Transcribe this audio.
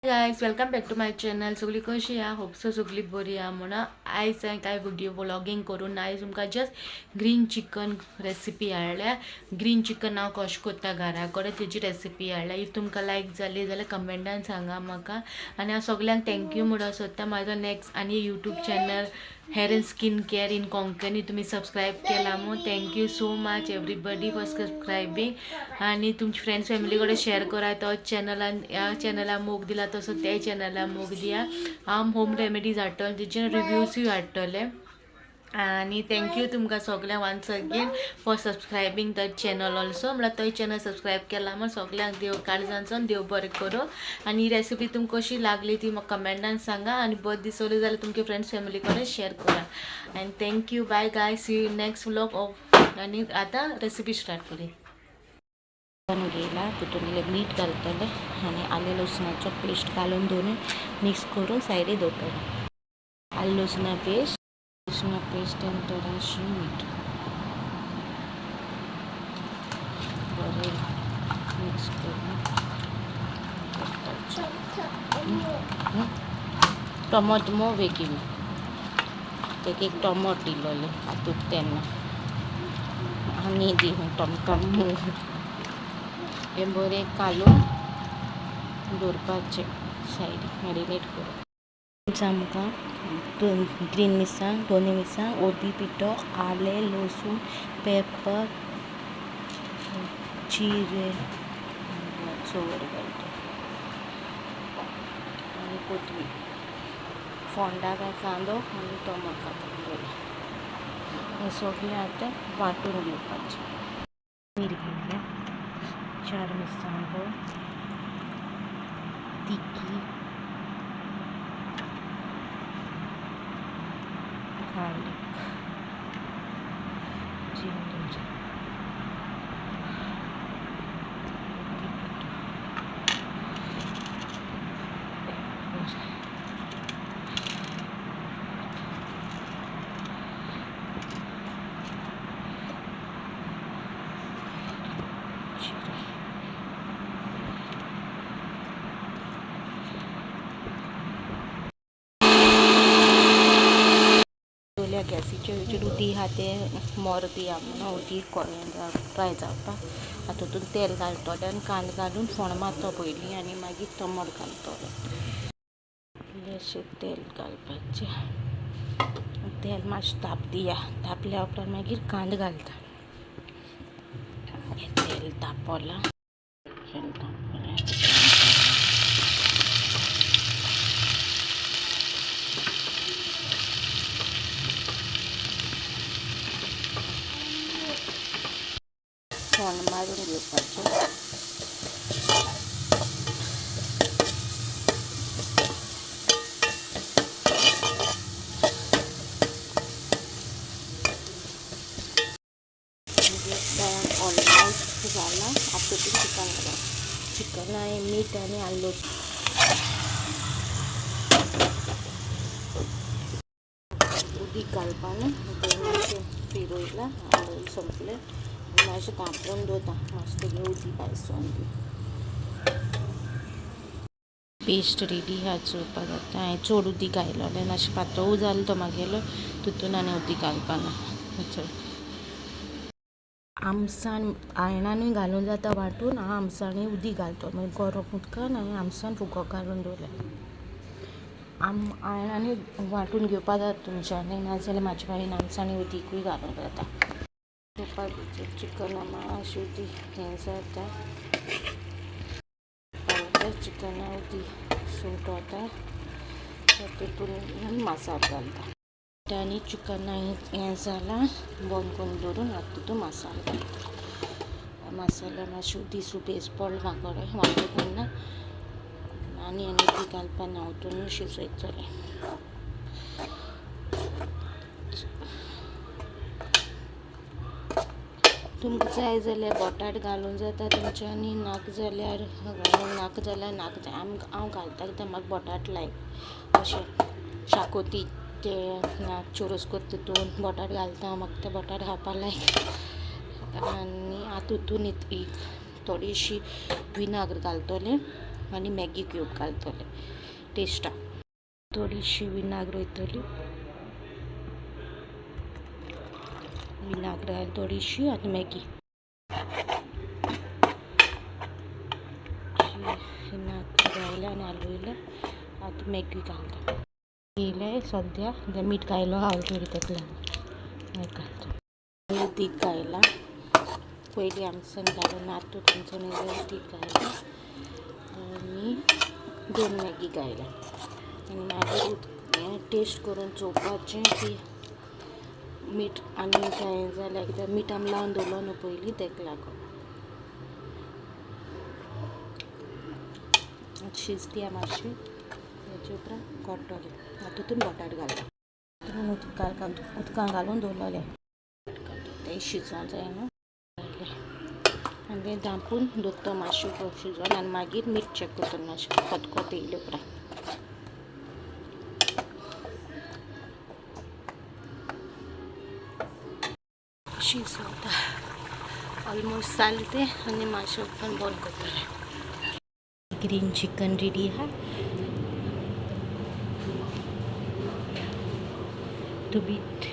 Guys, welcome back to my channel. सगळी कशी आहा? होप सो सगळी बरी आहा म्हणून आयज हांवें कांय व्हिडिओ व्लॉगींग करून आयज तुमकां जस्ट ग्रीन चिकन रेसिपी हाडल्या. ग्रीन चिकन हांव कशें करता घरा कडेन तेजी रेसिपी हाडल्या. If तुमकां लायक जाली जाल्यार कमेंटान सांगा म्हाका. आनी हांव सगल्यांक thank you म्हणूंक सोदता. म्हाजो नेक्स्ट आनी YouTube channel hair and skin care in Konkani तुमी सबस्क्रायब केला म्हूण thank you so much everybody for subscribing. आनी तुमची फ्रेंड्स फॅमिली कडेन शेअर करा तो चॅनलान. ह्या चॅनला मोग दिला तसो त्या चॅनला मोग दिया. हांव होम रेमेडीज हाडटलें, तेजे रिव्यूजूय हाडटलें. आनी thank you तुमकां सगल्यांक once again for subscribing the channel also. म्हळ्यार तो चॅनल सबस्क्रायब केला म्हण सगल्यांक देव काळजांसून देव बरें करूं. आनी ही रेसिपी तुमकां कशी लागली ती म्हाका कमेंटान सांगा आनी बरें दिसली जाल्यार तुमचे फ्रेंड्स फॅमिली कडेन शेअर करा. And thank you, bye guys, see you next vlog of. आनी आतां रेसिपी स्टार्ट करूया. चिकन घेयला, तितून इल्लें मीठ घालतलें आनी आलें लसणाचो पेस्ट घालून दोनूय मिक्स करून सायडी दवरतलें. आलें लसणा पेस्ट, लसणा पेस्ट आनी थोडेंशें मीठ बरें मिक्स करून दवरपाचें. टोमोट मोव बेगीन तेका एक टोमोट दिलोलें हातूंत तेन्ना आनी दी टमटम मोव. हें बरें कालोवन दवरपाचें सायडीक मॅरिनेट करून. आमकां ग्रीन मिरसांग, दोनी मिरसांग, हळदी पिठो, आलें, लसूण, पेपर, जिरें, चड घालता आनी कोथमीर. फोंडा काय कांदो आनी टोमाट कापून दवरला. हें सगळें आतां वांटून घेवपाचें. मीठ घातलें, चार मिरसांगो, तिखी, garlic, ginger, हळदी पिठो, pepper, जिरें. दवरल्या गॅसीचेर. हेचेर उदीक आहा तें मोर दिया म्हणून उदीक ड्राय जावपाक. आतां तितून तेल घालतलें आनी कांदो घालून फोण मारता पयलीं आनी मागीर टोमाट घालतलें. इल्लेंशें तेल घालपाचें. तेल मातशें ताप दिया. तापल्या उपरांत मागीर कांदो घालता. तेल तापलां, तेल तापलें. फोण मारून घेवपाचें. ऑलमोस्ट जाला. आतां तितून चिकन घालप. चिकन आनी मीठ आनी आल्लो उदीक घालपा न्हू, तें मातशें फिरयलां. ऑयल सोंपलें. मातशें धांपून दवरता, मातशें तेगे उदीक आयसोन दी. पेस्ट रेडी आहा, चोवपाक जाता. हांवें चड उदीक घायलोलें, मातशें पातळ जालो तो मागेलो. तितून आनी उदीक घालपाना चड. आमसाण आयणानूय घालून जाता वांटून. हांव आमसाणी उदीक घालतो, मागीर गरम उदकान हांवें आमसाण फुगोवंक घालून दवरलें. आयणानूय वांटून घेवपा जाता तुमच्यांनी, नाजाल्यार म्हाजे भाशेन आमसाणी उदीकूय घालूंक जाता. चोवपाक चिकना मातशें उदीक हें जाता. चिकना उदीक सूट वता, तितून मसालो घालता. आनी चिकन हें जालां, बंद करून दवरून आतां तितून मसालो घालता. मसाला मातशें उदीक सुबेज पडलो म्हाका कडेन वांटून तेन्ना. आनी आनी उदीक घालपा ना, तितूनूच शिजयतलें. तुमकां जाय जाल्यार बटाट घालूंक जाता तुमच्यांनी, नाका जाल्यार नाका जाल्यार नाका. हांव घालता कित्याक म्हाका बटाट लायक. अशें शाकोती ते ना चोरोस कोत्ता तितून बटाट घालता, म्हाका ते बटाट खावपा लायक. आनी आतां तितून एक थोडीशी विनाग्र घालतलें. आनी मॅगी क्यूब घालतलें टेस्टाक. थोडीशी विनाग्र वयतली, विनाग्र घाल थोडीशी आनी मॅगी विनाग्र घायलें आनी हालयलें. आतां मॅगी घालता. येयलें सद्या मीठ घायलो ऑलरेडी, तेका लागून घालता. उदीक घायलां पयलीं आमसन घालून, आतां आमसन उदीक घायलां आनी 2 मॅगी घायल्या आनी मागीर टेस्ट करून चोवपाचें की मीठ आनी कांय जाल्यार, कित्याक मीठ आमी लावन दवरलो न्हू पयलीं, तेका लागून. शिजती मातशी, तेजे उपरांत कोट्टलें. आतां तितून बटाट घालता. उदकां घालून दवरलें, तें शिजोवंक जाय न्हू. आनी तें धांपून दवरता मातशें शिजोवन आनी मागीर मीठ चॅक करता मातशें खतखत येयले उपरांत. शिजोवता ऑलमोस्ट जालें तें आनी मातशें उपरांत बंद करतलें. ग्रीन चिकन रेडी आहा. To beat.